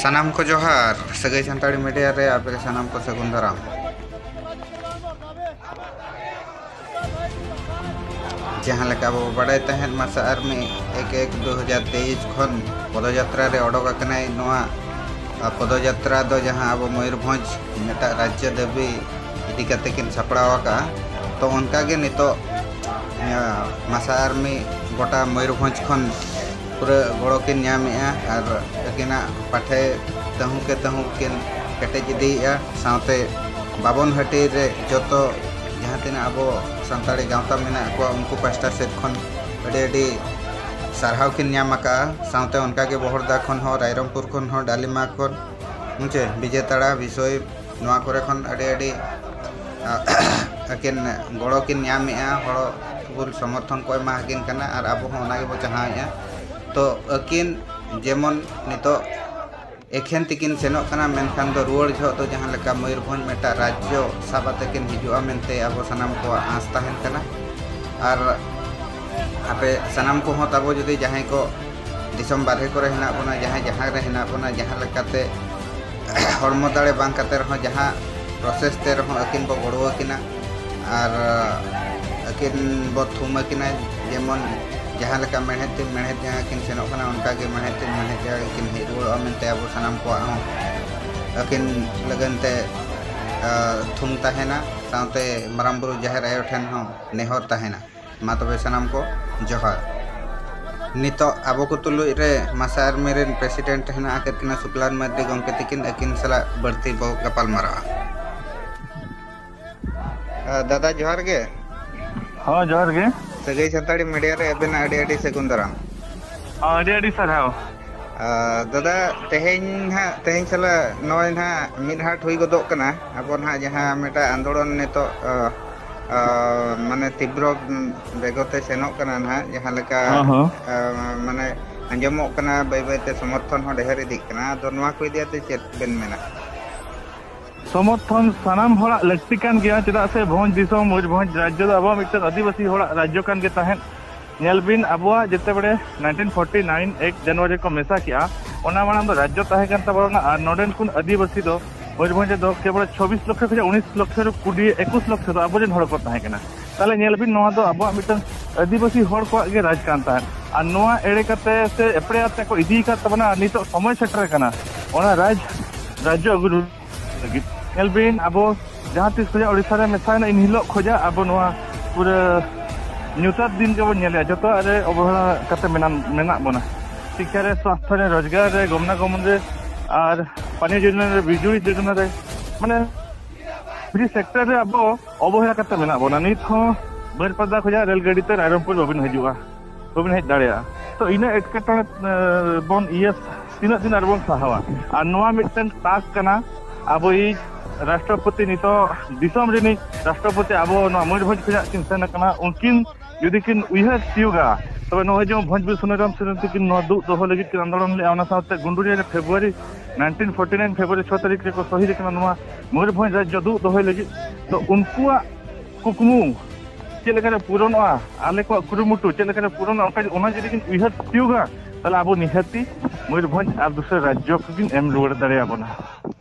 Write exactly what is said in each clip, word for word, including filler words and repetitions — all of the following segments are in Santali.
ᱥᱟᱱᱟᱢ ᱠᱚ ᱡᱚᱦᱟᱨ, ᱥᱟᱹᱜᱟᱹᱭ ᱥᱟᱱᱛᱟᱲᱤ ᱢᱤᱰᱤᱭᱟ ᱨᱮ ᱟᱯᱮ ᱥᱟᱱᱟᱢ ᱠᱚ ᱥᱟᱹᱜᱩᱱ ᱫᱟᱨᱟᱢ᱾ ᱡᱟᱦᱟᱸ ᱞᱮᱠᱟ ᱟᱵᱚ ᱵᱚ ᱵᱟᱰᱟᱭ ᱛᱟᱦᱮᱸᱫ, ᱢᱟᱥᱟ ᱟᱨᱢᱤ ᱮᱠ ᱮᱠ ᱫᱩ ᱦᱟᱡᱟᱨ ᱛᱮᱭᱤᱥ ᱠᱷᱚᱱ ᱯᱚᱫᱚᱡᱟᱛᱨᱟ ᱨᱮ ᱚᱰᱚᱠ ᱟᱠᱟᱱᱟᱭ᱾ ᱱᱚᱣᱟ, ᱟ, ᱯᱚᱫᱚᱡᱟᱛᱨᱟ ᱫᱚ ᱡᱟᱦᱟᱸ ᱟᱵᱚ ᱢᱚᱭᱩᱨᱵᱷᱚᱸᱡᱽ ᱢᱤᱫᱴᱟᱜ ᱨᱟᱡᱽᱡᱚ ᱫᱟᱹᱵᱤ ᱤᱫᱤ ᱠᱟᱛᱮ ᱠᱤᱱ ᱥᱟᱯᱲᱟᱣ ᱟᱠᱟᱫᱼᱟ᱾ ᱛᱚ ᱚᱱᱠᱟ ᱜᱮ ᱱᱤᱛᱚᱜ, ᱟ, ᱢᱟᱥᱟ ᱟᱨᱢᱤ ᱜᱚᱴᱟ ᱢᱚᱭᱩᱨᱵᱷᱚᱸᱡᱽ ᱠᱷᱚᱱ ᱯᱩᱨᱟᱹ ᱜᱚᱲᱚ ᱠᱤᱱ ᱧᱟᱢᱮᱜᱼᱟ ᱟᱨ ᱟᱹᱠᱤᱱᱟᱜ ᱯᱟᱴᱷᱮ ᱛᱟᱹᱦᱩ ᱠᱮ ᱛᱟᱹᱦᱩ ᱠᱤᱱ ᱠᱮᱴᱮᱡ ᱤᱫᱤᱭᱮᱜᱼᱟ᱾ ᱥᱟᱶᱛᱮ ᱵᱟᱵᱚᱱ ᱦᱟᱹᱴᱤᱧ ᱨᱮ ᱡᱚᱛᱚ ᱡᱟᱦᱟᱸ ᱛᱤᱱᱟᱹᱜ ᱟᱵᱚ ᱥᱟᱱᱛᱟᱲᱤ ᱜᱟᱶᱛᱟ ᱢᱮᱱᱟᱜ ᱠᱚᱣᱟ, ᱩᱱᱠᱩ ᱯᱟᱥᱴᱟ ᱥᱮᱫ ᱠᱷᱚᱱ ᱟᱹᱰᱤ ᱟᱹᱰᱤ ᱥᱟᱨᱦᱟᱣ ᱠᱤᱱ ᱧᱟᱢ ᱟᱠᱟᱫᱼᱟ᱾ ᱥᱟᱶᱛᱮ ᱚᱱᱠᱟᱜᱮ ᱵᱚᱦᱚᱲᱫᱟ ᱠᱷᱚᱱ ᱦᱚᱸ, ᱨᱟᱭᱨᱚᱝᱯᱩᱨ ᱠᱷᱚᱱ ᱦᱚᱸ, ᱰᱟᱞᱤᱢᱟ ᱠᱷᱚᱱ, ᱦᱮᱸ ᱪᱮ, ᱵᱤᱡᱮᱛᱟᱲᱟ, ᱵᱤᱥᱚᱭ, ᱱᱚᱣᱟ ᱠᱚᱨᱮ ᱠᱷᱚᱱ ᱟᱹᱰᱤ ᱟᱹᱰᱤ, ᱟ, ᱟᱹᱠᱤᱱ ᱜᱚᱲᱚ ᱠᱤᱱ ᱧᱟᱢᱮᱜᱼᱟ, ᱦᱚᱲ ᱯᱷᱩᱞ ᱥᱚᱢᱚᱨᱛᱷᱚᱱ ᱠᱚ ᱮᱢᱟ ᱟᱹᱠᱤᱱ ᱠᱟᱱᱟ ᱟᱨ ᱟᱵᱚ ᱦᱚᱸ ᱚᱱᱟ ᱜᱮᱵᱚ ᱪᱟᱦᱟᱣᱮᱫᱼᱟ᱾ ᱛᱚ ᱟᱹᱠᱤᱱ ᱡᱮᱢᱚᱱ ᱱᱤᱛᱚᱜ ᱮᱠᱷᱮᱱ ᱛᱮᱠᱤᱱ ᱥᱮᱱᱚᱜ ᱠᱟᱱᱟ, ᱢᱮᱱᱠᱷᱟᱱ ᱫᱚ ᱨᱩᱣᱟᱹᱲ ᱡᱚᱦᱚᱜ ᱫᱚ ᱡᱟᱦᱟᱸ ᱞᱮᱠᱟ ᱢᱚᱭᱩᱨᱵᱷᱚᱸᱡᱽ ᱢᱤᱫᱴᱟᱜ ᱨᱟᱡᱽᱡᱚ ᱥᱟᱵ ᱟᱛᱮ ᱠᱤᱱ ᱦᱤᱡᱩᱜᱼᱟ ᱢᱮᱱᱛᱮ ᱟᱵᱚ ᱥᱟᱱᱟᱢ ᱠᱚᱣᱟᱜ ᱟᱸᱥ ᱛᱟᱦᱮᱱ ᱠᱟᱱᱟ᱾ ᱟᱨ ᱟᱯᱮ ᱥᱟᱱᱟᱢ ᱠᱚᱦᱚᱸ ᱛᱟᱵᱚ ᱡᱩᱫᱤ ᱡᱟᱦᱟᱸᱭ ᱠᱚ ᱫᱤᱥᱚᱢ ᱵᱟᱨᱦᱮ ᱠᱚᱨᱮ ᱦᱮᱱᱟᱜ ᱵᱚᱱᱟ, ᱡᱟᱦᱟᱸᱭ ᱡᱟᱦᱟᱸ ᱨᱮ ᱦᱮᱱᱟᱜ ᱵᱚᱱᱟ, ᱡᱟᱦᱟᱸ ᱞᱮᱠᱟᱛᱮ ᱦᱚᱲᱢᱚ ᱫᱟᱲᱮ ᱵᱟᱝ ᱠᱟᱛᱮ ᱨᱮᱦᱚᱸ ᱡᱟᱦᱟᱸ ᱯᱨᱚᱥᱮᱥ ᱛᱮ ᱨᱮᱦᱚᱸ ᱟᱹᱠᱤᱱ ᱵᱚ ᱜᱚᱲᱚ ᱟᱹᱠᱤᱱᱟ ᱟᱨ ᱟᱹᱠᱤᱱ ᱵᱚ ᱛᱷᱩᱢ ᱟᱹᱠᱤᱱᱟ᱾ ᱡᱮᱢᱚᱱ ᱡᱟᱦᱟᱸ ᱞᱮᱠᱟ ᱢᱮᱬᱦᱮᱫ ᱛᱮ ᱢᱮᱬᱦᱮᱫ ᱡᱟᱸᱜᱟ ᱠᱤᱱ ᱥᱮᱱᱚᱜ ᱠᱟᱱᱟ, ᱚᱱᱠᱟ ᱜᱮ ᱢᱮᱬᱦᱮᱫ ᱛᱮ ᱢᱮᱬᱦᱮᱫ ᱡᱟᱸᱜᱟ ᱠᱤᱱ ᱦᱮᱡ ᱨᱩᱣᱟᱹᱲᱚᱜᱼᱟ ᱢᱮᱱᱛᱮ ᱟᱵᱚ ᱥᱟᱱᱟᱢ ᱠᱚᱣᱟᱜ ᱦᱚᱸ ᱟᱹᱠᱤᱱ ᱞᱟᱹᱜᱤᱫ ᱛᱮ, ᱟ, ᱛᱷᱩᱢ ᱛᱟᱦᱮᱱᱟ᱾ ᱥᱟᱶᱛᱮ ᱢᱟᱨᱟᱝ ᱵᱩᱨᱩ ᱡᱟᱦᱮᱨ ᱟᱭᱳ ᱴᱷᱮᱱ ᱦᱚᱸ ᱱᱮᱦᱚᱨ ᱛᱟᱦᱮᱱᱟ᱾ ᱢᱟ ᱛᱚᱵᱮ ᱥᱟᱱᱟᱢ ᱠᱚ ᱡᱚᱦᱟᱨ᱾ ᱱᱤᱛᱚᱜ ᱟᱵᱚ ᱠᱚ ᱛᱩᱞᱩᱡ ᱨᱮ ᱢᱟᱥᱟ ᱟᱨᱢᱤ ᱨᱮᱱ ᱯᱨᱮᱥᱤᱰᱮᱱᱴ ᱦᱮᱱᱟᱜ ᱟᱠᱟᱫ ᱠᱤᱱᱟ ᱥᱩᱠᱞᱟᱞ ᱢᱟᱨᱰᱤ ᱜᱚᱢᱠᱮ ᱛᱤᱠᱤᱱ, ᱟᱹᱠᱤᱱ ᱥᱟᱞᱟᱜ ᱵᱟᱹᱲᱛᱤ ᱵᱚ ᱜᱟᱯᱟᱞ ᱢᱟᱨᱟᱜᱼᱟ᱾ ᱟ, ᱫᱟᱫᱟ ᱡᱚᱦᱟᱨ ᱜᱮ᱾ ᱦᱚᱸ, ᱡᱚᱦᱟᱨ ᱜᱮ᱾ ᱥᱟᱹᱜᱟᱹᱭ ᱥᱟᱱᱛᱟᱲᱤ ᱢᱤᱰᱤᱭᱟ ᱨᱮ ᱟᱵᱮᱱᱟᱜ ᱟᱹᱰᱤ ᱟᱹᱰᱤ ᱥᱟᱹᱜᱩᱱ ᱫᱟᱨᱟᱢ᱾ ᱦᱚᱸ, ᱟᱹᱰᱤ ᱟᱹᱰᱤ ᱥᱟᱨᱦᱟᱣ᱾ ᱟ, ᱫᱟᱫᱟ, ᱛᱮᱦᱮᱧ ᱱᱟᱦᱟᱜ, ᱛᱮᱦᱮᱧ ᱥᱟᱞᱟᱜ ᱱᱚᱜᱼᱚᱭ ᱱᱟᱦᱟᱜ ᱢᱤᱫ ᱦᱟᱴ ᱦᱩᱭ ᱜᱚᱫᱚᱜ ᱠᱟᱱᱟ᱾ ᱟᱵᱚ ᱱᱟᱦᱟᱜ ᱡᱟᱦᱟᱸ ᱢᱤᱫᱴᱟᱜ ᱟᱱᱫᱳᱞᱚᱱ ᱱᱤᱛᱚᱜ, ᱟ, ᱟ, ᱢᱟᱱᱮ ᱛᱤᱵᱨᱚ, ᱩᱢ, ᱵᱮᱜᱚᱛᱮ ᱥᱮᱱᱚᱜ ᱠᱟᱱᱟ ᱱᱟᱦᱟᱜ, ᱡᱟᱦᱟᱸ ᱞᱮᱠᱟ, ᱦᱚᱸ, ᱦᱚᱸ᱾ ᱟ, ᱢᱟᱱᱮ ᱟᱸᱡᱚᱢᱚᱜ ᱠᱟᱱᱟ ᱵᱟᱹᱭ ᱵᱟᱹᱭᱛᱮ ᱥᱚᱢᱚᱨᱛᱷᱚᱱ ᱦᱚᱸ ᱰᱷᱮᱨ ᱤᱫᱤᱜ ᱠᱟᱱᱟ᱾ ᱟᱫᱚ ᱱᱚᱣᱟ ᱠᱚ ᱤᱫᱤ ᱠᱟᱛᱮ ᱪᱮᱫ ᱵᱮᱱ ᱢᱮᱱᱟ? ᱥᱚᱢᱚᱨᱛᱷᱚᱱ ᱥᱟᱱᱟᱢ ᱦᱚᱲᱟᱜ ᱞᱟᱹᱠᱛᱤ ᱠᱟᱱ ᱜᱮᱭᱟ, ᱪᱮᱫᱟᱜ ᱥᱮ ᱵᱷᱚᱸᱡᱽ ᱫᱤᱥᱚᱢ, ᱢᱚᱭᱩᱨᱵᱷᱚᱸᱡᱽ ᱨᱟᱡᱽᱡᱚ ᱫᱚ ᱟᱵᱚᱣᱟᱜ ᱢᱤᱫᱴᱟᱝ ᱟᱹᱫᱤᱵᱟᱹᱥᱤ ᱦᱚᱲᱟᱜ ᱨᱟᱡᱽᱡᱚ ᱠᱟᱱ ᱜᱮ ᱛᱟᱦᱮᱸᱫ᱾ ᱧᱮᱞ ᱵᱤᱱ, ᱟᱵᱚᱣᱟᱜ ᱡᱮᱛᱮ ᱵᱮᱲᱮ nineteen forty nine Act January ᱠᱚ ᱢᱮᱥᱟ ᱠᱮᱜᱼᱟ, ᱚᱱᱟ ᱢᱟᱲᱟᱝ ᱫᱚ ᱨᱟᱡᱽᱡᱚ ᱛᱟᱦᱮᱸ ᱠᱟᱱ ᱛᱟᱵᱚᱱᱟ᱾ ᱟᱨ ᱱᱚᱰᱮᱱ ᱠᱩᱱ ᱟᱹᱫᱤᱵᱟᱹᱥᱤ ᱫᱚ ᱢᱚᱭᱩᱨᱵᱷᱚᱸᱡᱽ ᱨᱮᱫᱚ ᱠᱮᱵᱚᱞ ᱪᱷᱚᱵᱵᱤᱥ ᱞᱚᱠᱷᱚ ᱠᱷᱚᱱᱟᱜ ᱩᱱᱤᱥ ᱞᱚᱠᱷᱚ ᱨᱮ ᱠᱩᱲᱤ ᱮᱠᱩᱥ ᱞᱚᱠᱷᱚ ᱫᱚ ᱟᱵᱚᱨᱮᱱ ᱦᱚᱲ ᱠᱚ ᱛᱟᱦᱮᱸ ᱠᱟᱱᱟ᱾ ᱛᱟᱦᱞᱮ ᱧᱮᱞ ᱵᱤᱱ, ᱱᱚᱣᱟ ᱫᱚ ᱟᱵᱚᱣᱟᱜ ᱢᱤᱫᱴᱟᱝ ᱟᱹᱫᱤᱵᱟᱹᱥᱤ ᱦᱚᱲ ᱠᱚᱣᱟᱜ ᱜᱮ ᱨᱟᱡᱽ ᱠᱟᱱ ᱛᱟᱦᱮᱸᱫ᱾ ᱟᱨ ᱱᱚᱣᱟ ᱮᱲᱮ ᱠᱟᱛᱮ ᱥᱮ ᱮᱯᱲᱮ ᱟᱛᱮ ᱠᱚ ᱤᱫᱤ ᱟᱠᱟᱫ ᱛᱟᱵᱚᱱᱟ᱾ ᱟᱨ ᱱᱤᱛᱚᱜ ᱥᱚᱢᱚᱭ ᱥᱮᱴᱮᱨ ᱟᱠᱟᱱᱟ ᱚᱱᱟ ᱨᱟᱡᱽ, ᱨᱟᱡᱽᱡᱚ ᱟᱹᱜᱩ ᱞᱟᱹᱜᱤᱫ᱾ ᱧᱮᱞ ᱵᱤᱱ, ᱟᱵᱚ ᱡᱟᱦᱟᱸ ᱛᱤᱥ ᱠᱷᱚᱱᱟᱜ ᱳᱰᱤᱥᱟ ᱨᱮ ᱢᱮᱥᱟᱭᱮᱱᱟ, ᱤᱱ ᱦᱤᱞᱳᱜ ᱠᱷᱚᱱᱟᱜ ᱟᱵᱚ ᱱᱚᱣᱟ ᱯᱩᱨᱟᱹ ᱧᱩᱛᱟᱹᱛ ᱫᱤᱱ ᱜᱮᱵᱚᱱ ᱧᱮᱞᱮᱜᱼᱟ᱾ ᱡᱚᱛᱚᱣᱟᱜ ᱨᱮ ᱚᱵᱚᱦᱮᱲᱟ ᱠᱟᱛᱮ ᱢᱮᱱᱟᱜ, ᱢᱮᱱᱟᱜ ᱵᱚᱱᱟ᱾ ᱥᱤᱠᱠᱷᱟ ᱨᱮ, ᱥᱟᱥᱛᱷᱚ ᱨᱮ, ᱨᱳᱡᱽᱜᱟᱨ ᱨᱮ, ᱜᱚᱢᱱᱟᱜᱚᱢᱚᱱ ᱨᱮ, ᱟᱨ ᱯᱟᱱᱤᱭᱚ ᱡᱳᱡᱚᱱᱟ ᱨᱮ, ᱵᱤᱡᱽᱞᱤ ᱡᱳᱡᱚᱱᱟ ᱨᱮ, ᱢᱟᱱᱮ ᱯᱷᱨᱤ ᱥᱮᱠᱴᱚᱨ ᱨᱮ ᱟᱵᱚ ᱚᱵᱚᱦᱮᱲᱟ ᱠᱟᱛᱮ ᱢᱮᱱᱟᱜ ᱵᱚᱱᱟ᱾ ᱱᱤᱛ ᱦᱚᱸ ᱵᱟᱹᱨᱯᱟᱫᱟ ᱠᱷᱚᱱᱟᱜ ᱨᱮᱞ ᱜᱟᱹᱰᱤ ᱛᱮ ᱨᱟᱭᱨᱚᱝᱯᱩᱨ ᱵᱟᱵᱤᱱ ᱦᱤᱡᱩᱜᱼᱟ, ᱵᱟᱵᱤᱱ ᱦᱮᱡ ᱫᱟᱲᱮᱭᱟᱜᱼᱟ᱾ ᱛᱚ ᱤᱱᱟᱹ ᱮᱴᱠᱮᱴᱚᱬᱮ, ᱮ, ᱵᱚᱱ ᱤᱭᱟᱹ ᱛᱤᱱᱟᱹᱜ ᱫᱤᱱ ᱟᱨ ᱵᱚᱱ ᱥᱟᱦᱟᱣᱟ? ᱟᱨ ᱱᱚᱣᱟ ᱢᱤᱫᱴᱟᱝ ᱛᱟᱠ ᱠᱟᱱᱟ ᱟᱵᱚᱭᱤᱡ ᱨᱟᱥᱴᱨᱚᱯᱚᱛᱤ, ᱱᱤᱛᱚᱜ ᱫᱤᱥᱚᱢ ᱨᱤᱱᱤᱡ ᱨᱟᱥᱴᱨᱚᱯᱚᱛᱤ ᱟᱵᱚ ᱱᱚᱣᱟ ᱢᱚᱭᱩᱨᱵᱷᱚᱸᱡᱽ ᱠᱷᱚᱱᱟᱜ ᱠᱤᱱ ᱥᱮᱱ ᱟᱠᱟᱱᱟ᱾ ᱩᱱᱠᱤᱱ ᱡᱩᱫᱤ ᱠᱤᱱ ᱩᱭᱦᱟᱹᱨ ᱛᱤᱭᱳᱜᱟ, ᱛᱚᱵᱮ ᱱᱚᱜᱼᱚᱭ ᱡᱮᱢᱚᱱ ᱵᱷᱚᱸᱡᱽ ᱵᱤᱨ ᱥᱩᱱᱟᱹᱨᱟᱢ ᱥᱚᱨᱮᱱ ᱛᱤᱠᱤᱱ ᱱᱚᱣᱟ ᱫᱩᱜ ᱫᱚᱦᱚ ᱞᱟᱹᱜᱤᱫ ᱠᱤᱱ ᱟᱱᱫᱳᱞᱚᱱ ᱞᱮᱫᱼᱟ, ᱚᱱᱟ ᱥᱟᱶᱛᱮ ᱜᱩᱱᱰᱩᱨᱤᱭᱟᱹ ᱨᱮ February nineteen forty nine February ᱪᱷᱚ ᱛᱟᱹᱨᱤᱠᱷ ᱨᱮᱠᱚ ᱥᱚᱦᱤᱫ ᱟᱠᱟᱱᱟ ᱱᱚᱣᱟ ᱢᱚᱭᱩᱨᱵᱷᱚᱸᱡᱽ ᱨᱟᱡᱽᱡᱚ ᱫᱩᱜ ᱫᱚᱦᱚᱭ ᱞᱟᱹᱜᱤᱫ᱾ ᱛᱚ ᱩᱱᱠᱩᱣᱟᱜ ᱠᱩᱠᱢᱩ ᱪᱮᱫ ᱞᱮᱠᱟᱨᱮ ᱯᱩᱨᱚᱱᱚᱜᱼᱟ, ᱟᱞᱮ ᱠᱚᱣᱟᱜ ᱠᱩᱨᱩᱢᱩᱴᱩ ᱪᱮᱫ ᱞᱮᱠᱟᱨᱮ ᱯᱩᱨᱚᱱᱚᱜᱼᱟ, ᱚᱱᱠᱟ ᱚᱱᱟ ᱡᱩᱫᱤ ᱠᱤᱱ ᱩᱭᱦᱟᱹᱨ ᱛᱤᱭᱳᱜᱟ, ᱛᱟᱦᱞᱮ ᱟᱵᱚ ᱱᱤᱦᱟᱹᱛᱤ ᱢᱚᱭᱩᱨᱵᱷᱚᱸᱡᱽ ᱟᱨ ᱫᱩᱥᱨᱟ ᱨᱟᱡᱽᱡᱚ ᱠᱚᱠᱤᱱ ᱮᱢ ᱨᱩᱣᱟᱹᱲ ᱫᱟᱲᱮᱭᱟᱵᱚᱱᱟ᱾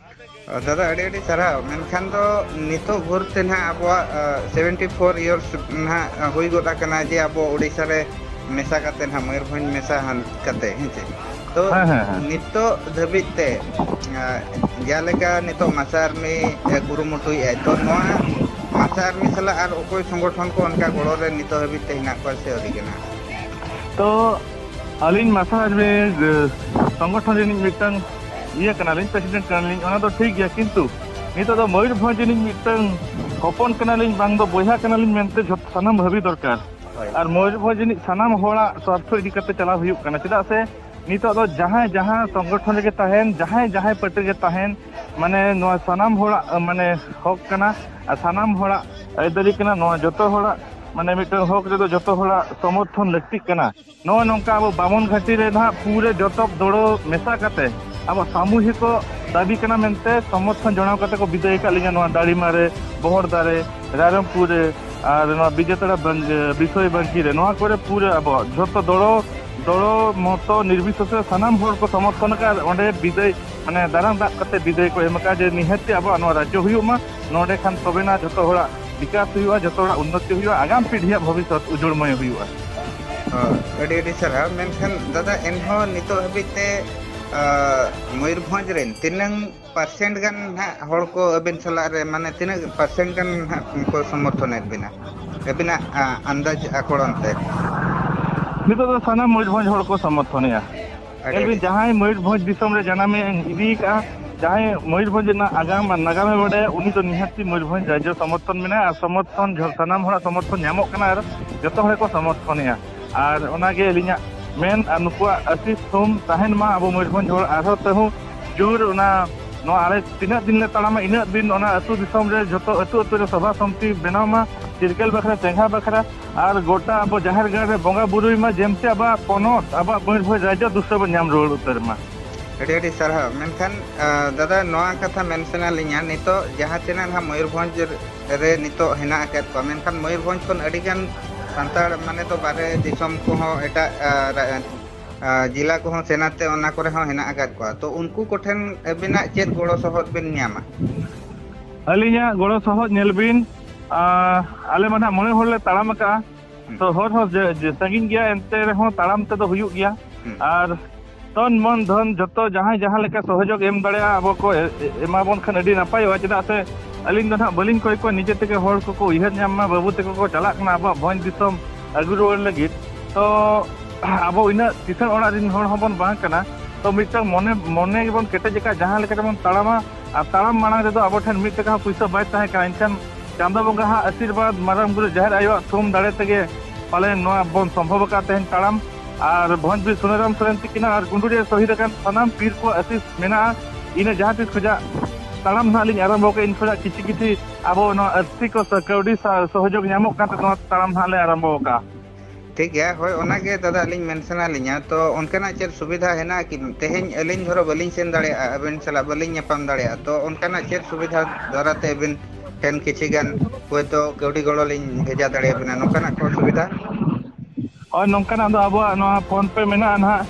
ᱚ, ᱫᱟᱫᱟ, ᱟᱹᱰᱤ ᱟᱹᱰᱤ ᱥᱟᱨᱦᱟᱣ᱾ ᱢᱮᱱᱠᱷᱟᱱ ᱫᱚ ᱱᱤᱛᱚᱜ ᱵᱷᱳᱨ ᱛᱮ ᱱᱟᱦᱟᱜ ᱟᱵᱚᱣᱟᱜ, ᱟ, seventy four years ᱱᱟᱦᱟᱜ ᱦᱩᱭ ᱜᱚᱫ ᱟᱠᱟᱱᱟ ᱡᱮ ᱟᱵᱚ ᱳᱰᱤᱥᱟ ᱨᱮ ᱢᱮᱥᱟ ᱠᱟᱛᱮ ᱱᱟᱦᱟᱜ, ᱢᱚᱭᱩᱨᱵᱷᱚᱸᱡᱽ ᱢᱮᱥᱟ ᱦᱟᱱ ᱠᱟᱛᱮ, ᱦᱮᱸ ᱪᱮ? ᱛᱚ ᱦᱮᱸ, ᱦᱮᱸ, ᱦᱮᱸ᱾ ᱱᱤᱛᱚᱜ ᱫᱷᱟᱹᱵᱤᱡ ᱛᱮ, ᱟ, ᱡᱟᱦᱟᱸ ᱞᱮᱠᱟ ᱱᱤᱛᱚᱜ ᱢᱟᱥᱟ ᱟᱨᱢᱤ, ᱮ, ᱠᱩᱨᱩᱢᱩᱴᱩᱭᱮᱫᱼᱟᱭ, ᱛᱚ ᱱᱚᱣᱟ ᱢᱟᱥᱟ ᱟᱨᱢᱤ ᱥᱟᱞᱟᱜ ᱟᱨ ᱚᱠᱚᱭ ᱥᱚᱝᱜᱚᱴᱷᱚᱱ ᱠᱚ ᱚᱱᱠᱟ ᱜᱚᱲᱚ ᱨᱮ ᱱᱤᱛᱚᱜ ᱦᱟᱹᱵᱤᱡ ᱛᱮ ᱦᱮᱱᱟᱜ ᱠᱚᱣᱟ ᱥᱮ ᱟᱹᱣᱨᱤ ᱠᱟᱱᱟ? ᱛᱚ ᱟᱹᱞᱤᱧ ᱢᱟᱥᱟ ᱟᱨᱢᱤ, ᱮ, ᱥᱚᱝᱜᱚᱴᱷᱚᱱ ᱨᱤᱱᱤᱡ ᱢᱤᱫᱴᱟᱝ ᱤᱭᱟᱹ ᱠᱟᱱᱟᱞᱤᱧ, ᱯᱨᱮᱥᱤᱰᱮᱱᱴ ᱠᱟᱱᱟᱞᱤᱧ, ᱚᱱᱟ ᱫᱚ ᱴᱷᱤᱠ ᱜᱮᱭᱟ, ᱠᱤᱱᱛᱩ ᱱᱤᱛᱚᱜ ᱫᱚ ᱢᱚᱭᱩᱨᱵᱷᱚᱸᱡᱽ ᱨᱤᱱᱤᱡ ᱢᱤᱫᱴᱟᱝ ᱦᱚᱯᱚᱱ ᱠᱟᱱᱟᱞᱤᱧ, ᱵᱟᱝ ᱫᱚ ᱵᱚᱭᱦᱟ ᱠᱟᱱᱟᱞᱤᱧ ᱢᱮᱱᱛᱮ ᱡᱷᱚᱛᱚ ᱥᱟᱱᱟᱢ ᱵᱷᱟᱹᱵᱤ ᱫᱚᱨᱠᱟᱨ᱾ ᱦᱳᱭ᱾ ᱟᱨ ᱢᱚᱭᱩᱨᱵᱷᱚᱸᱡᱽ ᱨᱤᱱᱤᱡ ᱥᱟᱱᱟᱢ ᱦᱚᱲᱟᱜ ᱥᱣᱟᱨᱛᱷᱚ ᱤᱫᱤ ᱠᱟᱛᱮ ᱪᱟᱞᱟᱣ ᱦᱩᱭᱩᱜ ᱠᱟᱱᱟ, ᱪᱮᱫᱟᱜ ᱥᱮ ᱱᱤᱛᱚᱜ ᱫᱚ ᱡᱟᱦᱟᱸᱭ ᱡᱟᱦᱟᱸ ᱥᱚᱝᱜᱚᱴᱷᱚᱱ ᱨᱮᱜᱮ ᱛᱟᱦᱮᱱ, ᱡᱟᱦᱟᱸᱭ ᱡᱟᱦᱟᱸᱭ ᱯᱟᱨᱴᱤ ᱨᱮᱜᱮ ᱛᱟᱦᱮᱱ, ᱢᱟᱱᱮ ᱱᱚᱣᱟ ᱥᱟᱱᱟᱢ ᱦᱚᱲᱟᱜ, ᱢᱟᱱᱮ ᱦᱚᱠ ᱠᱟᱱᱟ ᱟᱨ ᱥᱟᱱᱟᱢ ᱦᱚᱲᱟᱜ ᱟᱹᱭᱫᱟᱹᱨᱤ ᱠᱟᱱᱟ᱾ ᱱᱚᱣᱟ ᱡᱚᱛᱚ ᱦᱚᱲᱟᱜ, ᱢᱟᱱᱮ ᱢᱤᱫᱴᱟᱝ ᱦᱚᱠ ᱨᱮᱫᱚ ᱡᱚᱛᱚ ᱦᱚᱲᱟᱜ ᱥᱚᱢᱚᱨᱛᱷᱚᱱ ᱞᱟᱹᱠᱛᱤᱜ ᱠᱟᱱᱟ᱾ ᱱᱚᱜᱼᱚᱭ ᱱᱚᱝᱠᱟ ᱟᱵᱚ ᱵᱟᱢᱚᱱ ᱜᱷᱟᱹᱴᱤ ᱨᱮ ᱱᱟᱦᱟᱜ ᱯᱩᱨᱟᱹ ᱡᱚᱛᱚ ᱫᱚᱲᱚ ᱢᱮᱥᱟ ᱠᱟᱛᱮ ᱟᱵᱚ ᱥᱟᱢᱩᱦᱤᱠᱚ ᱫᱟᱹᱵᱤ ᱠᱟᱱᱟ ᱢᱮᱱᱛᱮ ᱥᱚᱢᱚᱨᱛᱷᱚᱱ ᱡᱟᱱᱟᱣ ᱠᱟᱛᱮ ᱠᱚ ᱵᱤᱫᱟᱹᱭ ᱟᱠᱟᱫ ᱞᱤᱧᱟ ᱱᱚᱣᱟ ᱫᱟᱲᱤᱢᱟ ᱨᱮ, ᱵᱚᱦᱚᱲᱫᱟ ᱨᱮ, ᱨᱟᱭᱨᱚᱝᱯᱩᱨ ᱨᱮ, ᱟᱨ ᱱᱚᱣᱟ ᱵᱤᱡᱮᱛᱟᱲᱟ ᱵᱟᱝ-, ᱵᱤᱥᱚᱭ ᱵᱟᱝᱠᱤ ᱨᱮ᱾ ᱱᱚᱣᱟ ᱠᱚᱨᱮ ᱯᱩᱨᱟᱹ ᱟᱵᱚ ᱡᱷᱚᱛᱚ ᱫᱚᱲᱚ, ᱫᱚᱲᱚ ᱢᱚᱛᱚ ᱱᱤᱨᱵᱤᱥᱮᱥᱮ ᱥᱟᱱᱟᱢ ᱦᱚᱲ ᱠᱚ ᱥᱚᱢᱚᱨᱛᱷᱚᱱ ᱟᱠᱟᱫ ᱟᱨ ᱚᱸᱰᱮ ᱵᱤᱫᱟᱹᱭ, ᱢᱟᱱᱮ, ᱫᱟᱨᱟᱢ ᱫᱟᱜ ᱠᱟᱛᱮ ᱵᱤᱫᱟᱹᱭ ᱠᱚ ᱮᱢ ᱟᱠᱟᱫ ᱡᱮ ᱱᱤᱦᱟᱹᱛᱤ ᱟᱵᱚᱣᱟᱜ ᱱᱚᱣᱟ ᱨᱟᱡᱽᱡᱚ ᱦᱩᱭᱩᱜ ᱢᱟ, ᱱᱚᱰᱮ ᱠᱷᱟᱱ ᱛᱚᱵᱮᱱᱟ ᱡᱷᱚᱛᱚ ᱦᱚᱲᱟᱜ ᱵᱤᱠᱟᱥ ᱦᱩᱭᱩᱜᱼᱟ, ᱡᱷᱚᱛᱚ ᱦᱚᱲᱟᱜ ᱩᱱᱱᱚᱛᱤ ᱦᱩᱭᱩᱜᱼᱟ, ᱟᱜᱟᱢ ᱯᱤᱲᱦᱤᱭᱟᱜ ᱵᱷᱚᱵᱤᱥᱥᱚᱛ ᱩᱡᱽᱡᱚᱲᱢᱚᱭ ᱦᱩᱭᱩᱜᱼᱟ᱾ ᱚ, ᱟᱹᱰᱤ ᱟᱹᱰᱤ ᱥᱟᱨᱦᱟᱣ᱾ ᱢᱮᱱᱠᱷᱟᱱ ᱫᱟᱫᱟ, ᱮᱱᱦᱚᱸ ᱱᱤᱛᱚᱜ ᱦᱟᱹᱵᱤᱡ ᱛᱮ, ᱟ, ᱢᱚᱭᱩᱨᱵᱷᱚᱸᱡᱽ ᱨᱮᱱ ᱛᱤᱱᱟᱹᱝ percent ᱜᱟᱱ ᱦᱟᱸᱜ ᱦᱚᱲ ᱠᱚ ᱟᱹᱵᱤᱱ ᱥᱟᱞᱟᱜ ᱨᱮ, ᱢᱟᱱᱮ, ᱛᱤᱱᱟᱹᱜ percent ᱜᱟᱱ ᱦᱟᱸᱜ ᱠᱚ ᱥᱚᱢᱚᱨᱛᱷᱚᱱᱮᱫ ᱵᱤᱱᱟ? ᱟᱹᱵᱤᱱᱟᱜ, ᱟ, ᱟᱱᱫᱟᱡᱽ ᱟᱠᱚᱲᱚᱱ ᱛᱮ᱾ ᱱᱤᱛᱚᱜ ᱫᱚ ᱥᱟᱱᱟᱢ ᱢᱚᱭᱩᱨᱵᱷᱚᱸᱡᱽ ᱦᱚᱲ ᱠᱚ ᱥᱚᱢᱚᱨᱛᱷᱚᱱᱮᱜᱼᱟ᱾ ᱟᱹᱰᱤ ᱧᱮᱞ ᱵᱤᱱ, ᱟᱹᱰᱤ ᱡᱟᱦᱟᱸᱭ ᱢᱚᱭᱩᱨᱵᱷᱚᱸᱡᱽ ᱫᱤᱥᱚᱢ ᱨᱮ ᱡᱟᱱᱟᱢᱮ ᱤᱫᱤ ᱠᱟᱜᱼᱟ, ᱡᱟᱦᱟᱸᱭ ᱢᱚᱭᱩᱨᱵᱷᱚᱸᱡᱽ ᱨᱮᱱᱟᱜ ᱟᱜᱟᱢ ᱟᱨ ᱱᱟᱜᱟᱢᱮ ᱵᱟᱰᱟᱭᱟ, ᱩᱱᱤ ᱫᱚ ᱱᱤᱦᱟᱹᱛᱤ ᱢᱚᱭᱩᱨᱵᱷᱚᱸᱡᱽ ᱨᱟᱡᱽᱡᱚ ᱥᱚᱢᱚᱨᱛᱷᱚᱱ ᱢᱮᱱᱟᱭᱟ ᱟᱨ ᱥᱚᱢᱚᱨᱛᱷᱚᱱ ᱡᱷᱚ-, ᱥᱟᱱᱟᱢ ᱦᱚᱲᱟᱜ ᱥᱚᱢᱚᱨᱛᱷᱚᱱ ᱧᱟᱢᱚᱜ ᱠᱟᱱᱟ ᱟᱨ ᱡᱚᱛᱚ ᱦᱚᱲ ᱠᱚ ᱥᱚᱢᱚᱨᱛᱷᱚᱱᱮᱜᱼᱟ᱾ ᱟᱨ ᱚᱱᱟᱜᱮ ᱟᱹᱞᱤᱧᱟᱜ ᱢᱮᱱ ᱟᱨ ᱱᱩᱠᱩᱣᱟᱜ ᱟᱹᱥᱤᱥ ᱛᱷᱩᱢ ᱛᱟᱦᱮᱱ ᱢᱟ ᱟᱵᱚ ᱢᱚᱭᱩᱨᱵᱷᱚᱸᱡᱽ ᱦᱚᱲ ᱟᱨᱦᱚᱸ ᱛᱟᱹᱦᱩ ᱡᱳᱨ ᱚᱱᱟ, ᱱᱚᱣᱟ ᱟᱞᱮ ᱛᱤᱱᱟᱹᱜ ᱫᱤᱱ ᱞᱮ ᱛᱟᱲᱟᱢᱟ, ᱤᱱᱟᱹᱜ ᱫᱤᱱ ᱚᱱᱟ ᱟᱹᱛᱩ ᱫᱤᱥᱚᱢ ᱨᱮ ᱡᱷᱚᱛᱚ ᱟᱹᱛᱩ ᱟᱹᱛᱩ ᱨᱮ ᱥᱚᱵᱷᱟ ᱥᱚᱢᱤᱛᱤ ᱵᱮᱱᱟᱣ ᱢᱟ, ᱪᱤᱨᱠᱟᱹᱞ ᱵᱟᱠᱷᱨᱟ, ᱪᱮᱸᱜᱷᱟ ᱵᱟᱠᱷᱨᱟ, ᱟᱨ ᱜᱚᱴᱟ ᱟᱵᱚ ᱡᱟᱦᱮᱨ ᱜᱟᱲ ᱨᱮ ᱵᱚᱸᱜᱟ ᱵᱩᱨᱩᱭ ᱢᱟ, ᱡᱮᱢᱛᱮ ᱟᱵᱚᱣᱟᱜ ᱯᱚᱱᱚᱛ, ᱟᱵᱚᱣᱟᱜ ᱢᱚᱭᱩᱨᱵᱷᱚᱸᱡᱽ ᱨᱟᱡᱽᱡᱚ ᱫᱩᱥᱨᱟᱹ ᱵᱚᱱ ᱧᱟᱢ ᱨᱩᱣᱟᱹᱲ ᱩᱛᱟᱹᱨ ᱢᱟ᱾ ᱟᱹᱰᱤ ᱟᱹᱰᱤ ᱥᱟᱨᱦᱟᱣ᱾ ᱢᱮᱱᱠᱷᱟᱱ, ᱟ, ᱫᱟᱫᱟ, ᱱᱚᱣᱟ ᱠᱟᱛᱷᱟ ᱢᱮᱱ ᱥᱟᱱᱟ ᱞᱤᱧᱟ, ᱱᱤᱛᱚᱜ ᱡᱟᱦᱟᱸ ᱛᱤᱱᱟᱹᱜ ᱱᱟᱦᱟᱜ ᱢᱚᱭᱩᱨᱵᱷᱚᱸᱡᱽ ᱨᱮ ᱱᱤᱛᱚᱜ ᱦᱮᱱᱟᱜ ᱟᱠᱟᱫ ᱠᱚᱣᱟ, ᱢᱮᱱᱠᱷᱟᱱ ᱢᱚᱭᱩᱨᱵᱷᱚᱸᱡᱽ ᱠᱷᱚᱱ ᱟᱹᱰᱤ ᱜᱟᱱ ᱥᱟᱱᱛᱟᱲ, ᱢᱟᱱᱮ, ᱫᱚ ᱵᱟᱨᱦᱮ ᱫᱤᱥᱚᱢ ᱠᱚᱦᱚᱸ, ᱮᱴᱟᱜ, ᱟ, ᱨᱟ-, ᱟ, ᱡᱮᱞᱟ ᱠᱚᱦᱚᱸ ᱥᱮᱱᱟᱛᱮ ᱚᱱᱟ ᱠᱚᱨᱮ ᱦᱚᱸ ᱦᱮᱱᱟᱜ ᱟᱠᱟᱫ ᱠᱚᱣᱟ᱾ ᱛᱚ, ᱩᱱᱠᱩ ᱠᱚᱴᱷᱮᱱ ᱟᱹᱵᱤᱱᱟᱜ ᱪᱮᱫ ᱜᱚᱲᱚ ᱥᱚᱦᱚᱫ ᱵᱤᱱ ᱧᱟᱢᱟ? ᱟᱹᱞᱤᱧᱟᱜ ᱜᱚᱲᱚ ᱥᱚᱦᱚᱫ ᱧᱮᱞ ᱵᱤᱱ, ᱟ, ᱟᱞᱮ ᱢᱟ ᱱᱟᱦᱟᱜ ᱢᱚᱬᱮ ᱦᱚᱲ ᱞᱮ ᱛᱟᱲᱟᱢ ᱟᱠᱟᱜᱼᱟ᱾ ᱦᱩᱸ᱾ ᱛᱚ, ᱦᱚᱨ ᱦᱚᱸ ᱡᱮ, ᱡᱮ ᱥᱟᱺᱜᱤᱧ ᱜᱮᱭᱟ, ᱮᱱᱛᱮ ᱨᱮᱦᱚᱸ ᱛᱟᱲᱟᱢ ᱛᱮᱫᱚ ᱦᱩᱭᱩᱜ ᱜᱮᱭᱟ᱾ ᱦᱩᱸ᱾ ᱟᱨ ᱛᱚᱱ ᱢᱚᱱ ᱫᱷᱚᱱ ᱡᱚᱛᱚ ᱡᱟᱦᱟᱸᱭ ᱡᱟᱦᱟᱸ ᱞᱮᱠᱟ ᱥᱚᱦᱚᱡᱳᱜᱽ ᱮᱢ ᱫᱟᱲᱮᱭᱟᱜᱼᱟ, ᱟᱵᱚ ᱠᱚ ᱮ-, ᱮ-, ᱮᱢᱟᱵᱚᱱ ᱠᱷᱟᱱ ᱟᱹᱰᱤ ᱱᱟᱯᱟᱭᱚᱜᱼᱟ᱾ ᱪᱮᱫᱟᱜ ᱥᱮ ᱟᱹᱞᱤᱧ ᱫᱚ ᱱᱟᱦᱟᱜ ᱵᱟᱹᱞᱤᱧ ᱠᱚᱭ ᱠᱚᱣᱟ, ᱱᱤᱡᱮ ᱛᱮᱜᱮ ᱦᱚᱲ ᱠᱚᱠᱚ ᱩᱭᱦᱟᱹᱨ ᱧᱟᱢ ᱢᱟ, ᱵᱟᱹᱵᱩ ᱛᱟᱠᱚ ᱠᱚ ᱪᱟᱞᱟᱜ ᱠᱟᱱᱟ ᱟᱵᱚᱣᱟᱜ ᱵᱷᱚᱸᱡᱽ ᱫᱤᱥᱚᱢ ᱟᱹᱜᱩ ᱨᱩᱣᱟᱹᱲ ᱞᱟᱹᱜᱤᱫ᱾ ᱛᱚ ᱟᱵᱚ ᱩᱱᱟᱹᱜ ᱠᱤᱥᱟᱹᱬ ᱚᱲᱟᱜ ᱨᱮᱱ ᱦᱚᱲ ᱦᱚᱸᱵᱚᱱ ᱵᱟᱝ ᱠᱟᱱᱟ᱾ ᱛᱚ ᱢᱤᱫᱴᱟᱝ ᱢᱚᱱᱮ, ᱢᱚᱱᱮ ᱜᱮᱵᱚᱱ ᱠᱮᱴᱮᱡ ᱟᱠᱟᱫ, ᱡᱟᱦᱟᱸ ᱞᱮᱠᱟ ᱛᱮᱵᱚᱱ ᱛᱟᱲᱟᱢᱟ᱾ ᱟᱨ ᱛᱟᱲᱟᱢ ᱢᱟᱲᱟᱝ ᱨᱮᱫᱚ ᱟᱵᱚ ᱴᱷᱮᱱ ᱢᱤᱫ ᱴᱟᱠᱟ ᱦᱚᱸ ᱯᱩᱭᱥᱟᱹ ᱵᱟᱭ ᱛᱟᱦᱮᱸ ᱠᱟᱱᱟ, ᱮᱱᱠᱷᱟᱱ ᱪᱟᱸᱫᱚ ᱵᱚᱸᱜᱟ ᱦᱟᱜ ᱟᱥᱤᱨᱵᱟᱫᱽ, ᱢᱟᱨᱟᱝ ᱵᱩᱨᱩ ᱡᱟᱦᱮᱨ ᱟᱭᱳᱣᱟᱜ ᱛᱷᱩᱢ ᱫᱟᱲᱮ ᱛᱮᱜᱮ ᱯᱟᱞᱮᱱ ᱱᱚᱣᱟ ᱵᱚᱱ ᱥᱚᱢᱵᱷᱚᱵ ᱟᱠᱟᱫ ᱛᱮᱦᱮᱧ ᱛᱟᱲᱟᱢ᱾ ᱟᱨ ᱵᱷᱚᱸᱡᱽ ᱵᱤᱨ ᱥᱩᱱᱟᱹᱨᱟᱢ ᱥᱚᱨᱮᱱ ᱛᱤᱠᱤᱱᱟᱜ ᱟᱨ ᱜᱩᱸᱰᱩᱨᱤ ᱨᱮ ᱥᱚᱦᱤᱫ ᱟᱠᱟᱱ ᱥᱟᱱᱟᱢ ᱵᱤᱨ ᱠᱚᱣᱟᱜ ᱟᱥᱤᱥ ᱢᱮᱱᱟᱜᱼᱟ᱾ ᱤᱱᱟᱹ ᱡᱟᱦᱟᱸ ᱛᱤᱥ ᱠᱷᱚᱱᱟᱜ ᱛᱟᱲᱟᱢ ᱱᱟᱦᱟᱜ ᱞᱤᱧ ᱟᱨᱟᱢᱵᱷᱚ ᱠᱮᱫ, ᱤᱱ ᱠᱷᱚᱱᱟᱜ ᱠᱤᱪᱷᱤ ᱠᱤᱪᱷᱤ ᱟᱵᱚ ᱱᱚᱣᱟ ᱟᱨᱛᱷᱤᱠ ᱠᱚ ᱥᱮ ᱠᱟᱹᱣᱰᱤ ᱥᱟ-, ᱥᱚᱦᱚᱡᱳᱜᱽ ᱧᱟᱢᱚᱜ ᱠᱟᱱᱛᱮ ᱱᱚᱣᱟ ᱛᱟᱲᱟᱢ ᱱᱟᱦᱟᱜ ᱞᱮ ᱟᱨᱟᱢᱵᱷᱚ ᱟᱠᱟᱫᱼᱟ᱾ ᱴᱷᱤᱠ ᱜᱮᱭᱟ, ᱦᱳᱭ, ᱚᱱᱟᱜᱮ ᱫᱟᱫᱟ ᱟᱹᱞᱤᱧ ᱢᱮᱱ ᱥᱟᱱᱟ ᱞᱤᱧᱟ᱾ ᱛᱚ ᱚᱱᱠᱟᱱᱟᱜ ᱪᱮᱫ ᱥᱩᱵᱤᱫᱷᱟ ᱦᱮᱱᱟᱜᱼᱟ ᱠᱤ? ᱛᱮᱦᱮᱧ ᱟᱹᱞᱤᱧ ᱫᱷᱚᱨᱚ ᱵᱟᱹᱞᱤᱧ ᱥᱮᱱ ᱫᱟᱲᱮᱭᱟᱜᱼᱟ, ᱟᱵᱮᱱ ᱥᱟᱞᱟᱜ ᱵᱟᱹᱞᱤᱧ ᱧᱟᱯᱟᱢ ᱫᱟᱲᱮᱭᱟᱜᱼᱟ, ᱛᱚ ᱚᱱᱠᱟᱱᱟᱜ ᱪᱮᱫ ᱥᱩᱵᱤᱫᱷᱟ ᱫᱟᱨᱟᱭ ᱛᱮ ᱟᱵᱮᱱ ᱴᱷᱮᱱ ᱠᱤᱪᱷᱤ ᱜᱟᱱ ᱦᱳᱭᱛᱳ ᱠᱟᱹᱣᱰᱤ ᱜᱚᱲᱚ ᱞᱤᱧ ᱵᱷᱮᱡᱟ ᱫᱟᱲᱮᱭᱟᱵᱮᱱᱟ, ᱱᱚᱝᱠᱟᱱᱟᱜ ᱠᱚ ᱥᱩᱵᱤᱫᱷᱟ? ᱦᱳᱭ, ᱱᱚᱝᱠᱟᱱᱟᱜ ᱫᱚ ᱟᱵᱚᱣᱟᱜ ᱱᱚᱣᱟ PhonePe ᱢᱮᱱᱟᱜᱼᱟ ᱱᱟᱦᱟᱜ᱾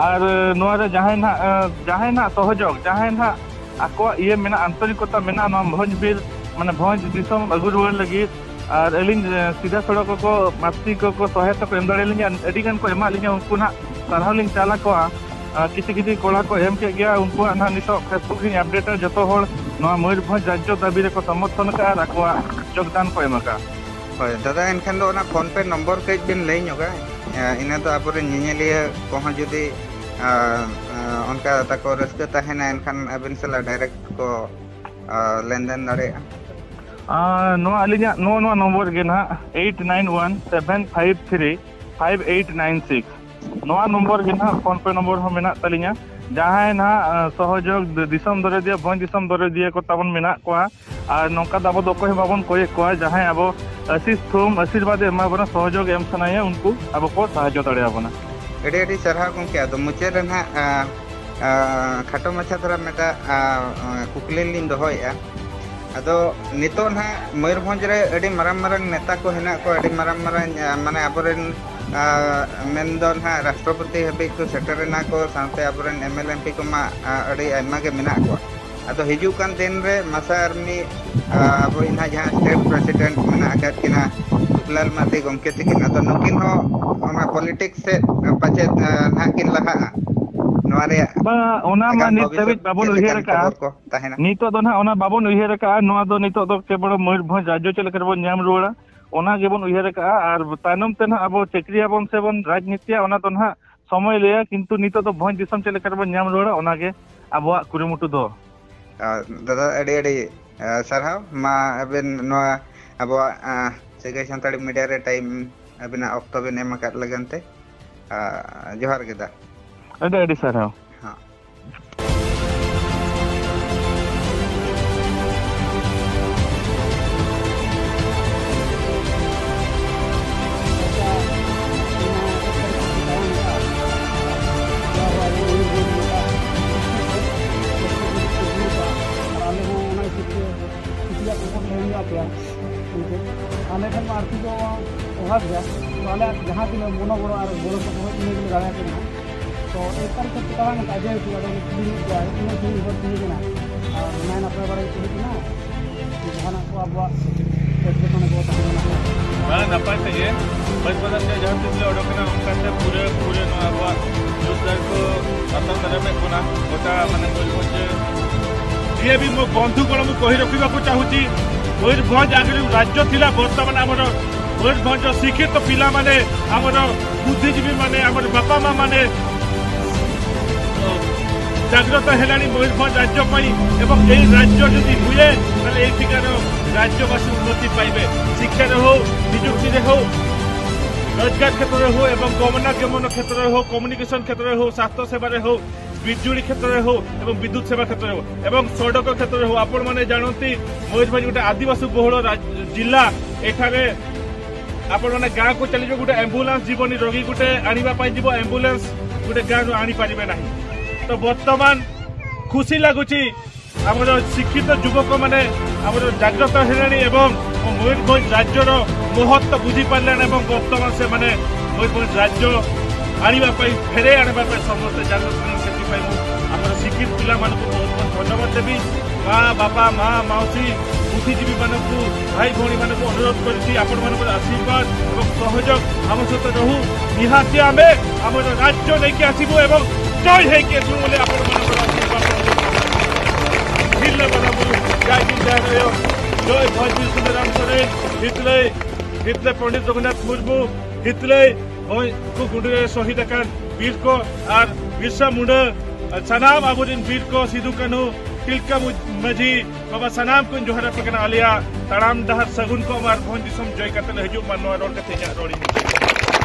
ᱟᱨ ᱱᱚᱣᱟ ᱨᱮ ᱡᱟᱦᱟᱸᱭ ᱱᱟᱦᱟᱜ, ᱡᱟᱦᱟᱸᱭ ᱱᱟᱦᱟᱜ ᱥᱚᱦᱚᱡᱳᱜᱽ, ᱡᱟᱦᱟᱸᱭ ᱱᱟᱦᱟᱜ ᱟᱠᱚᱣᱟᱜ ᱤᱭᱟᱹ ᱢᱮᱱᱟᱜᱼᱟ, ᱟᱱᱛᱚᱨᱤᱠᱚᱛᱟ ᱢᱮᱱᱟᱜᱼᱟ ᱱᱚᱣᱟ ᱵᱷᱚᱸᱡᱽ ᱵᱤᱨ, ᱢᱟᱱᱮ ᱵᱷᱚᱸᱡᱽ ᱫᱤᱥᱚᱢ ᱟᱹᱜᱩ ᱨᱩᱣᱟᱹᱲ ᱞᱟᱹᱜᱤᱫ, ᱟᱨ ᱟᱹᱞᱤᱧ, ᱮ, ᱥᱤᱫᱷᱟᱹ ᱥᱚᱲᱚᱠ ᱠᱚᱠᱚ ᱢᱟᱹᱥᱤ ᱠᱚᱠᱚ ᱥᱚᱦᱟᱭᱚᱛᱟ ᱠᱚ ᱮᱢ ᱫᱟᱲᱮᱭᱟᱞᱤᱧᱟ, ᱟᱹᱰᱤ ᱜᱟᱱ ᱠᱚ ᱮᱢᱟᱜ ᱞᱤᱧᱟ, ᱩᱱᱠᱩ ᱱᱟᱦᱟᱜ ᱥᱟᱨᱦᱟᱣ ᱞᱤᱧ ᱪᱟᱞ ᱟᱠᱚᱣᱟ᱾ ᱟᱨ ᱠᱤᱪᱷᱩ ᱠᱤᱪᱷᱩ ᱠᱚᱲᱟ ᱠᱚ ᱮᱢ ᱠᱮᱫ ᱜᱮᱭᱟ, ᱩᱱᱠᱩᱣᱟᱜ ᱱᱟᱦᱟᱜ ᱱᱤᱛᱚᱜ Facebook ᱞᱤᱧ ᱟᱯᱰᱮᱴᱟ, ᱡᱚᱛᱚ ᱦᱚᱲ ᱱᱚᱣᱟ ᱢᱚᱭᱩᱨᱵᱷᱚᱸᱡᱽ ᱨᱟᱡᱽᱡᱚ ᱫᱟᱹᱵᱤ ᱨᱮᱠᱚ ᱥᱚᱢᱚᱨᱛᱷᱚᱱ ᱟᱠᱟᱫᱼᱟ ᱟᱨ ᱟᱠᱚᱣᱟᱜ ᱡᱳᱜᱽᱫᱟᱱ ᱠᱚ ᱮᱢ ᱟᱠᱟᱫᱼᱟ᱾ ᱦᱳᱭ ᱫᱟᱫᱟ, ᱮᱱᱠᱷᱟᱱ ᱫᱚ ᱚᱱᱟ PhonePe ᱱᱚᱢᱵᱚᱨ ᱠᱟᱹᱡ ᱵᱤᱱ ᱞᱟᱹᱭ ᱧᱚᱜᱟ, ᱮ, ᱤᱱᱟᱹ ᱫᱚ ᱟᱵᱚᱨᱮᱱ ᱧᱮᱧᱮᱞᱤᱭᱟᱹ ᱠᱚᱦᱚᱸ ᱡᱩᱫᱤ, ᱟ, ᱟ, ᱚᱱᱠᱟ ᱛᱟᱠᱚ ᱨᱟᱹᱥᱠᱟᱹ ᱛᱟᱦᱮᱱᱟ, ᱮᱱᱠᱷᱟᱱ ᱟᱹᱵᱤᱱ ᱥᱟᱞᱟᱜ ᱰᱟᱭᱨᱮᱠᱴ ᱠᱚ, ᱟ, ᱞᱮᱱᱫᱮᱱ ᱫᱟᱲᱮᱭᱟᱜᱼᱟ᱾ ᱟᱨ ᱱᱚᱣᱟ ᱟᱹᱞᱤᱧᱟᱜ ᱱᱚᱜᱼᱚ ᱱᱚᱣᱟ ᱱᱚᱢᱵᱚᱨ ᱜᱮ ᱱᱟᱦᱟᱜ, eight nine one seven five three five eight nine six᱾ ᱱᱚᱣᱟ ᱱᱚᱢᱵᱚᱨ ᱜᱮ ᱱᱟᱦᱟᱜ PhonePe ᱱᱚᱢᱵᱚᱨ ᱦᱚᱸ ᱢᱮᱱᱟᱜ ᱛᱟᱹᱞᱤᱧᱟ᱾ ᱡᱟᱦᱟᱸᱭ ᱱᱟᱦᱟᱜ, ᱟ, ᱥᱚᱦᱚᱡᱳᱜᱽ ᱫᱤᱥᱚᱢ ᱫᱚᱨᱚᱫᱤᱭᱟᱹ, ᱵᱷᱚᱸᱡᱽ ᱫᱤᱥᱚᱢ ᱫᱚᱨᱚᱫᱤᱭᱟᱹ ᱠᱚ ᱛᱟᱵᱚᱱ ᱢᱮᱱᱟᱜ ᱠᱚᱣᱟ, ᱟᱨ ᱱᱚᱝᱠᱟ ᱫᱚ ᱟᱵᱚ ᱫᱚ ᱚᱠᱚᱭ ᱦᱚᱸ ᱵᱟᱵᱚᱱ ᱠᱚᱭᱮᱫ ᱠᱚᱣᱟ, ᱡᱟᱦᱟᱸᱭ ᱟᱵᱚ ᱟᱥᱤᱥ ᱛᱷᱩᱢ ᱟᱥᱤᱨᱵᱟᱫᱽ ᱮ ᱮᱢᱟ ᱵᱚᱱᱟ, ᱥᱚᱦᱚᱡᱳᱜᱽ ᱮᱢ ᱥᱟᱱᱟᱭᱟ, ᱩᱱᱠᱩ ᱟᱵᱚ ᱠᱚ ᱥᱟᱦᱟᱡᱽᱡᱚ ᱫᱟᱲᱮᱭᱟᱵᱚᱱᱟ᱾ ᱟᱹᱰᱤ ᱟᱹᱰᱤ ᱥᱟᱨᱦᱟᱣ ᱜᱚᱢᱠᱮ᱾ ᱟᱫᱚ ᱢᱩᱪᱟᱹᱫ ᱨᱮ ᱱᱟᱦᱟᱜ, ᱟ, ᱟ, ᱠᱷᱟᱴᱚ ᱢᱟᱪᱷᱟ ᱫᱷᱟᱨᱟ ᱢᱤᱫᱴᱟᱜ, ᱟ, ᱟ, ᱠᱩᱠᱞᱤ ᱞᱤᱧ ᱫᱚᱦᱚᱭᱮᱫᱼᱟ᱾ ᱟᱫᱚ ᱱᱤᱛᱚᱜ ᱱᱟᱦᱟᱜ ᱢᱚᱭᱩᱨᱵᱷᱚᱸᱡᱽ ᱨᱮ ᱟᱹᱰᱤ ᱢᱟᱨᱟᱝ ᱢᱟᱨᱟᱝ ᱱᱮᱛᱟ ᱠᱚ ᱦᱮᱱᱟᱜ ᱠᱚᱣᱟ, ᱟᱹᱰᱤ ᱢᱟᱨᱟᱝ ᱢᱟᱨᱟᱝ, ᱟ, ᱢᱟᱱᱮ ᱟᱵᱚᱨᱮᱱ, ᱟ, ᱢᱮᱱᱫᱚ ᱱᱟᱦᱟᱜ ᱨᱟᱥᱴᱨᱚᱯᱚᱛᱤ ᱦᱟᱹᱵᱤᱡ ᱠᱚ ᱥᱮᱴᱮᱨ ᱮᱱᱟ ᱠᱚ, ᱥᱟᱶᱛᱮ ᱟᱵᱚᱨᱮᱱ MLA MP ᱠᱚᱢᱟ, ᱟ, ᱟᱹᱰᱤ ᱟᱭᱢᱟ ᱜᱮ ᱢᱮᱱᱟᱜ ᱠᱚᱣᱟ᱾ ᱟᱫᱚ ᱦᱤᱡᱩᱜ ᱠᱟᱱ ᱫᱤᱱ ᱨᱮ ᱢᱟᱥᱮ ᱟᱨ ᱢᱤᱫ, ᱟ, ᱟᱵᱚᱭᱤᱡ ᱱᱟᱦᱟᱜ ᱡᱟᱦᱟᱸ state president ᱢᱮᱱᱟᱜ ᱟᱠᱟᱫ ᱠᱤᱱᱟ ᱥᱩᱠᱞᱟᱞ ᱢᱟᱨᱰᱤ ᱜᱚᱢᱠᱮ ᱛᱟᱹᱠᱤᱱ, ᱟᱫᱚ ᱱᱩᱠᱤᱱ ᱦᱚᱸ ᱚᱱᱟ politics ᱥᱮᱫ ᱯᱟᱪᱮᱫ, ᱟ, ᱱᱟᱦᱟᱜ ᱠᱤᱱ ᱞᱟᱦᱟᱜᱼᱟ? ᱱᱚᱣᱟ ᱨᱮᱭᱟᱜ ᱵᱟᱝ, ᱚᱱᱟ ᱢᱟ ᱟᱜᱟᱢ ᱱᱤᱛ ᱵᱷᱚᱵᱤᱥᱥᱚᱛ ᱫᱷᱟᱹᱵᱤᱡ ᱵᱟᱵᱚᱱ ᱪᱮᱫ ᱩᱭᱦᱟᱹᱨ ᱞᱮᱠᱟᱱ ᱟᱠᱟᱫᱼᱟ᱾ ᱠᱷᱚᱵᱚᱨ ᱠᱚ ᱛᱟᱦᱮᱱᱟ? ᱱᱤᱛᱚᱜ ᱫᱚ ᱱᱟᱦᱟᱜ ᱚᱱᱟ ᱵᱟᱵᱚᱱ ᱩᱭᱦᱟᱹᱨ ᱟᱠᱟᱫᱼᱟ᱾ ᱱᱚᱣᱟ ᱫᱚ ᱱᱤᱛᱚᱜ ᱫᱚ ᱠᱮᱵᱚᱞ ᱢᱚᱭᱩᱨᱵᱷᱚᱸᱡᱽ ᱨᱟᱡᱽᱡᱚ ᱪᱮᱫ ᱞᱮᱠᱟ ᱨᱮᱵᱚᱱ ᱧᱟᱢ ᱨᱩᱣᱟᱹᱲᱟ, ᱚᱱᱟ ᱜᱮᱵᱚᱱ ᱩᱭᱦᱟᱹᱨ ᱟᱠᱟᱫᱼᱟ᱾ ᱟᱨ ᱛᱟᱭᱱᱚᱢ ᱛᱮ ᱱᱟᱦᱟᱜ ᱟᱵᱚ ᱪᱟᱹᱠᱨᱤᱭᱟᱵᱚᱱ ᱥᱮᱵᱚᱱ ᱨᱟᱡᱽᱱᱤᱛᱤᱭᱟ, ᱚᱱᱟ ᱫᱚ ᱱᱟᱦᱟᱜ ᱥᱚᱢᱚᱭ ᱞᱟᱹᱭᱟ, ᱠᱤᱱᱛᱩ ᱱᱤᱛᱚᱜ ᱫᱚ ᱵᱷᱚᱸᱡᱽ ᱫᱤᱥᱚᱢ ᱪᱮᱫ ᱞᱮᱠᱟ ᱨᱮᱵᱚᱱ ᱧᱟᱢ ᱨᱩᱣᱟᱹᱲᱟ, ᱚᱱᱟ ᱜᱮ ᱟᱵᱚᱣᱟᱜ ᱠᱩᱨᱩᱢᱩᱴᱩ ᱫᱚ᱾ ᱟᱨ ᱫᱟᱫᱟ, ᱟᱹᱰᱤ ᱟᱹᱰᱤ, ᱟ, ᱥᱟᱨᱦᱟᱣ᱾ ᱢᱟ ᱟᱵᱮᱱ ᱱᱚᱣᱟ ᱟᱵᱚᱣᱟᱜ, ᱟ, ᱥᱟᱹᱜᱟᱹᱭ ᱥᱟᱱᱛᱟᱲᱤ ᱢᱤᱰᱤᱭᱟ ᱨᱮ ᱴᱟᱭᱤᱢ, ᱟᱵᱮᱱᱟᱜ ᱚᱠᱛᱚ ᱵᱮᱱ ᱮᱢ ᱟᱠᱟᱫ ᱞᱟᱹᱜᱤᱫ ᱛᱮ, ᱟ, ᱡᱚᱦᱟᱨ ᱜᱮ ᱫᱟ᱾ ᱟᱹᱰᱤ ᱟᱹᱰᱤ ᱥᱟᱨᱦᱟᱣ᱾ ᱦᱚᱸ᱾ ᱥᱟᱯᱳᱨᱴ ᱞᱮ ᱦᱩᱭᱩᱜᱼᱟ ᱟᱯᱮᱭᱟᱜ᱾ ᱟᱞᱮ ᱴᱷᱮᱱ ᱢᱟ ᱟᱨᱛᱷᱤᱠ ᱫᱚ ᱚᱵᱷᱟᱵ ᱜᱮᱭᱟ, ᱛᱚ ᱟᱞᱮᱭᱟᱜ ᱡᱟᱦᱟᱸ ᱛᱤᱱᱟᱹᱜ ᱢᱚᱱᱚ ᱜᱚᱲᱚ ᱟᱨ ᱜᱚᱲᱚ ᱥᱚᱯᱚᱦᱚᱫ ᱤᱱᱟᱹ ᱜᱮᱞᱮ ᱫᱟᱲᱮᱭᱟᱜ ᱠᱟᱱᱟ᱾ ᱛᱚ ᱮᱠ ᱛᱟᱹᱨᱤᱠᱷ ᱠᱷᱚᱱ ᱪᱮᱠᱟ ᱵᱟᱝ ᱟᱡᱚᱭ ᱦᱩᱭᱩᱜᱼᱟ, ᱟᱫᱚ ᱠᱩᱞᱤ ᱦᱩᱭᱩᱜ ᱜᱮᱭᱟ, ᱤᱱᱟᱹ ᱠᱩᱞᱤ ᱦᱚᱲ ᱠᱩᱞᱤ ᱠᱟᱱᱟ᱾ ᱟᱨ ᱱᱟᱭ ᱱᱟᱯᱟᱭ ᱵᱟᱲᱟ ᱜᱮ ᱠᱩᱞᱤ ᱠᱟᱱᱟ, ᱡᱟᱦᱟᱱᱟᱜ ᱠᱚ ᱟᱵᱚᱣᱟᱜ ᱮᱴᱠᱮᱴᱚᱬᱮ ᱠᱚ ᱛᱟᱦᱮᱸ ᱠᱟᱱᱟ᱾ ᱦᱮᱸ, ᱱᱟᱯᱟᱭ ᱛᱮᱜᱮ᱾ ᱵᱟᱹᱧ ᱵᱟᱰᱟᱭ ᱛᱮ ᱡᱟᱦᱟᱸ ᱛᱤᱥ ᱞᱮ ᱚᱰᱚᱠ ᱮᱱᱟ, ᱚᱱᱠᱟᱛᱮ ᱯᱩᱨᱟᱹ, ᱯᱩᱨᱟᱹ ᱱᱚᱣᱟ ᱟᱵᱚᱣᱟᱜ ᱡᱩᱛ ᱫᱟᱨᱮ ᱠᱚ ᱟᱛᱟᱝ ᱫᱟᱨᱟᱢᱮᱫ ᱵᱚᱱᱟ᱾ ᱜᱚᱴᱟ ᱢᱟᱱᱮ ᱢᱚᱭᱩᱨᱵᱷᱚᱸᱡᱽ ᱨᱮ ᱡᱤᱭᱟᱹ ᱵᱤ ᱢᱚ-, ᱵᱚᱱᱫᱷᱩ ᱠᱚᱲᱟ ᱢᱩ ᱠᱚᱦᱤ ᱨᱚᱠᱷᱤᱵᱟᱠᱩ ᱪᱟହୁଛି। ମୟୂରଭଞ୍ଜ ଆଗରୁ ରାଜ୍ୟ ଥିଲା, ବର୍ତ୍ତମାନ ଆମର ମୟୂରଭଞ୍ଜ ଶିକ୍ଷିତ ପିଲାମାନେ, ଆମର ବୁଦ୍ଧିଜୀବୀମାନେ, ଆମର ବାପା ମାଆମାନେ ଜାଗ୍ରତ ହେଲାଣି ମୟୂରଭଞ୍ଜ ରାଜ୍ୟ ପାଇଁ। ଏବଂ ଏହି ରାଜ୍ୟ ଯଦି ହୁଏ, ତାହେଲେ ଏଇଠିକାର ରାଜ୍ୟବାସୀ ଉନ୍ନତି ପାଇବେ। ଶିକ୍ଷାରେ ହଉ, ନିଯୁକ୍ତିରେ ହଉ, ରୋଜଗାର କ୍ଷେତ୍ରରେ ହଉ ଏବଂ ଗମନାଗମନ କ୍ଷେତ୍ରରେ ହଉ, କମ୍ୟୁନିକେସନ କ୍ଷେତ୍ରରେ ହଉ, ସ୍ୱାସ୍ଥ୍ୟ ସେବାରେ ହଉ, ବିଜୁଳି କ୍ଷେତ୍ରରେ ହଉ ଏବଂ ବିଦ୍ୟୁତ ସେବା କ୍ଷେତ୍ରରେ ହଉ ଏବଂ ସଡ଼କ କ୍ଷେତ୍ରରେ ହଉ। ଆପଣମାନେ ଜାଣନ୍ତି, ମୟୂରଭଞ୍ଜ ଗୋଟେ ଆଦିବାସୀ ବହୁଳ ରାଜ-, ଜିଲ୍ଲା। ଏଠାରେ ଆପଣମାନେ ଗାଁକୁ ଚାଲିଯିବେ, ଗୋଟେ ଆମ୍ବୁଲାନ୍ସ ଯିବନି, ରୋଗୀ ଗୋଟେ ଆଣିବା ପାଇଁ ଯିବ, ଆମ୍ବୁଲାନ୍ସ ଗୋଟେ ଗାଁରୁ ଆଣିପାରିବେ ନାହିଁ। ତ ବର୍ତ୍ତମାନ ଖୁସି ଲାଗୁଛି, ଆମର ଶିକ୍ଷିତ ଯୁବକମାନେ ଆମର ଜାଗ୍ରତ ହେଲେଣି ଏବଂ ମୟୂରଭଞ୍ଜ ରାଜ୍ୟର ମହତ୍ତ୍ୱ ବୁଝିପାରିଲେଣି ଏବଂ ବର୍ତ୍ତମାନ ସେମାନେ ମୟୂରଭଞ୍ଜ ରାଜ୍ୟ ଆଣିବା ପାଇଁ, ଫେରେଇ ଆଣିବା ପାଇଁ ସମସ୍ତେ ଜାଗ୍ରତ ହେଲେଣି। ସେଥିପାଇଁ ମୁଁ ଆମର ଶିକ୍ଷିତ ପିଲାମାନଙ୍କୁ ବହୁତ ବହୁତ ଧନ୍ୟବାଦ ଦେବି। ମା, ବାପା, ମା, ମାଉସୀ, ବୁଦ୍ଧିଜୀବୀମାନଙ୍କୁ, ଭାଇ ଭଉଣୀମାନଙ୍କୁ ଅନୁରୋଧ କରିଛି, ଆପଣମାନଙ୍କର ଆଶୀର୍ବାଦ ଏବଂ ସହଯୋଗ ଆମ ସହିତ ରହୁ। ନିହାତି ଆମେ ଆମର ରାଜ୍ୟ ନେଇକି ଆସିବୁ ଏବଂ ଜୟ ହେଇକି ଆସିବୁ ବୋଲି ଆପଣମାନଙ୍କର ଆଶୀର୍ବାଦ। ᱡᱤᱞ ᱞᱮ ᱵᱟᱱᱟᱢ ᱵᱩᱨᱩ, ᱡᱟᱭ ᱡᱤᱞ ᱡᱟᱭ ᱨᱟᱭᱚ, ᱡᱚᱭ ᱵᱷᱚᱸᱡᱽ ᱵᱤᱨ ᱥᱩᱱᱫᱚᱨᱟᱢ ᱥᱚᱨᱮᱱ, ᱦᱤᱛᱞᱟᱹᱭ, ᱦᱤᱛᱞᱟᱹᱭ ᱯᱚᱱᱰᱤᱛ ᱨᱚᱜᱷᱩᱱᱟᱛᱷ ᱢᱩᱨᱢᱩ, ᱦᱤᱛᱞᱟᱹᱭ ᱵᱷᱚᱸᱡᱽ ᱠᱚ ᱜᱩᱸᱰᱟᱹ ᱨᱮ ᱥᱚᱦᱤᱫ ᱟᱠᱟᱱ ᱵᱤᱨ ᱠᱚ ᱟᱨ ᱵᱤᱨᱥᱟ ᱢᱩᱱᱰᱟᱹ, ᱥᱟᱱᱟᱢ ᱟᱵᱚᱨᱮᱱ ᱵᱤᱨ ᱠᱚ, ᱥᱤᱫᱩ ᱠᱟᱹᱱᱦᱩ, ᱛᱤᱞᱠᱟᱹ ᱢᱩ-, ᱢᱟᱹᱡᱷᱤ ᱵᱟᱵᱟ, ᱥᱟᱱᱟᱢ ᱠᱚᱧ ᱡᱚᱦᱟᱨ ᱟᱯᱮ ᱠᱟᱱᱟ᱾ ᱟᱞᱮᱭᱟᱜ ᱛᱟᱲᱟᱢ ᱰᱟᱦᱟᱨ ᱥᱟᱹᱜᱩᱱ ᱠᱚᱜ ᱢᱟ ᱟᱨ ᱵᱷᱚᱸᱡᱽ ᱫᱤᱥᱚᱢ ᱡᱚᱭ ᱠᱟᱛᱮ ᱞᱮ ᱦᱤᱡᱩᱜ ᱢᱟ᱾ ᱱᱚᱣᱟ ᱨᱚᱲ ᱠᱟᱛᱮ ᱤᱧᱟᱹᱜ ᱨᱚᱲ ᱤᱧ ᱢᱩᱪᱟᱹᱫ ᱮᱫᱟ᱾